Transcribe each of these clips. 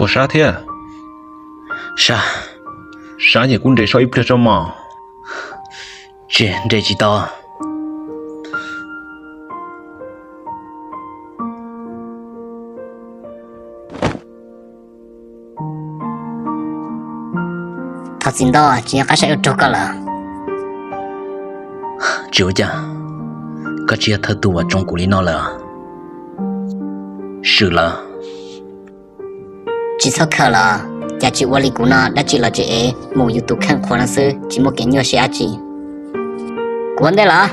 Puas sab thiab? Sab. Sab ces kuv nres so ib pliag tso mog. Tsis nres tsis tau. Thov txim ntau, tsis nco qab saib ua raug koj lawm. Tsis ua cas, koj tsis yog thawj tug uas tsoo kuv li no lawm. Swm lawm. Tsis txhob khaws los, cas tsis ua li kuv no, dab tsi los tsis ev, mus yus tus kheej qhuav no xwb, tsis muaj kev nyuaj siab dab tsi. Kuv ua ntej los.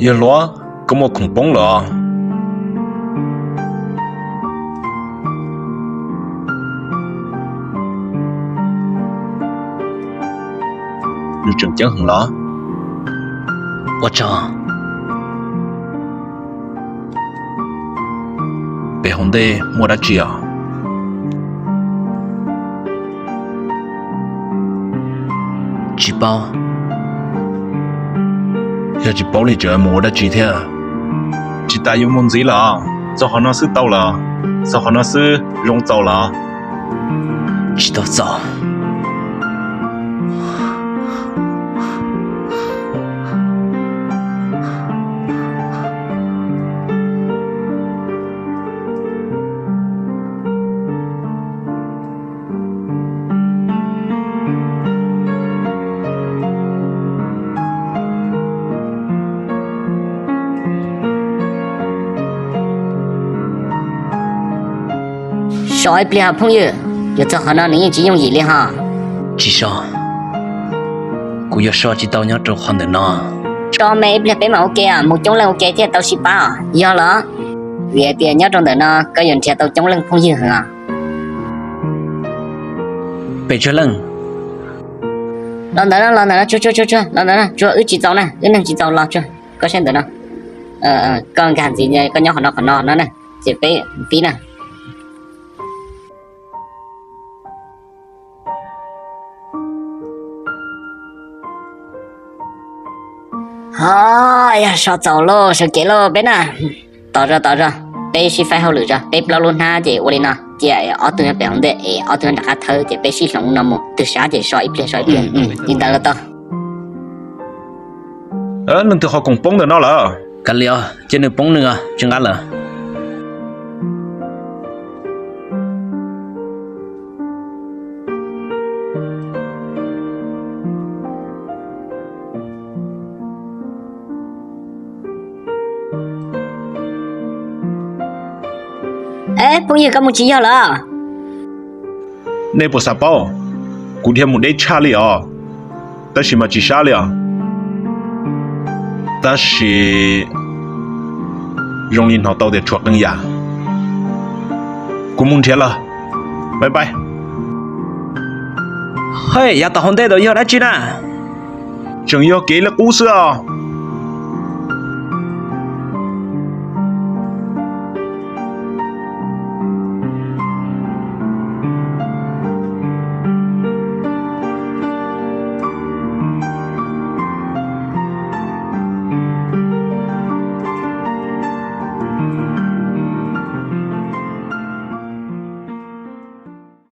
Yawg hluas, koj muaj khoom poob lawm. Nws tseem ceeb heev los? Ua tsaug. Pem hauv ntej muaj dab tsi os? Tsis paub. Yog tsis paub li tseem mus ua dab tsi thiab? Tsis tas yuav mus ntxiv lawm, txog qhov no xwb tau lawm, txog qhov no xwb zoo txaus lawm. Tsis tau txaus. So ib pliag phooj ywg, yuav txog qhov no nws yeej tsis yooj yim li ho. Tsis so, kuv yuav so tsis tau nyob rau qhov ntawm no. So me ib pliag peb mam ua ke, mus coob leej ua ke thiaj tau sib pab os. Yog los, vim hais tias nyob rau ntawm no koj yuav nrhiav tau coob leej phooj ywg heev os. Pes tsawg leej? Los ntawm no, los ntawm no, tsuag tsuag tsuag tsuag, los ntawm no tsuag, wb tsis txaus na, wb neeg tsis txaus, los tsuag. Koj saib ntawm no, koj nkag ntxiv, koj nyob qhov no qhov no no na, ces peb pib na. Ho, yog so txaus lauj, sawv kev lauj peb na. Tos zog tos zog, peb sib faib hauj lwm zog, peb plaub lub hnab ces ua li no, cia ob tug nyob pem hauv ntej es ob tug nyob nram qab thawb ces peb sib hloov no mus, twg sab ces so ib pliag so ib pliag. Li ntawd los tau. Leej twg qhov khoom poob ntawm no lawm? Kav liam, cia nws poob nws, tsis nqa lawm. Phooj ywg, koj mus tsis yog lawm. Nej puas xav paub, kuv dhia mus deb tshaj li os, tab sis mas tsis sab li os. Tab sis zoo li hnov tau tias tshuav qee yam. Kuv mus nrhiav lawm, pais pais. Hej, yav tom hauv ntej ntawd yog dab tsi na? Tseem yog kev li qub xwb os.